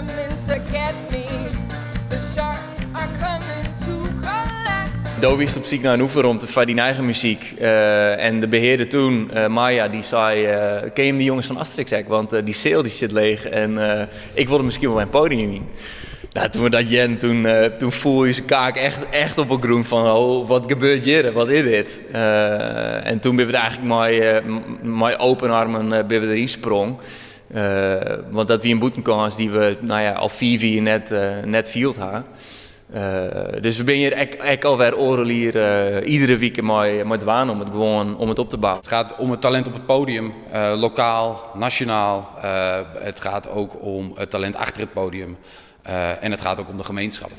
Coming to get me. The sharks are coming to collect. Do wiest op syk nei in oefenromte foar dyn eigen muzyk. En de behearder toen, Marja, dy sei: "Ken je dy jonges fan Asterix ek? Want dy seal dy sit leech en ik wol der miskien wol in podium yn." Nou, toen we dat hearden, toen foel ús kaak echt, echt op de grûn fan: "Oh, wat gebeurt hjir? Wat is dit?" En toen binne we der eigentlik mei open armen binne we deryn sprong. Want dat wie in bûtenkâns dy't we, nou ja, al 5 jier net field ha. Dus we binne hjir ek alwer 1,5 jier iedere wike mei dwaande om it gewoan om it op te bouwen. Het gaat om het talent op het podium, lokaal, nationaal. Het gaat ook om het talent achter het podium. En het gaat ook om de gemeenschap.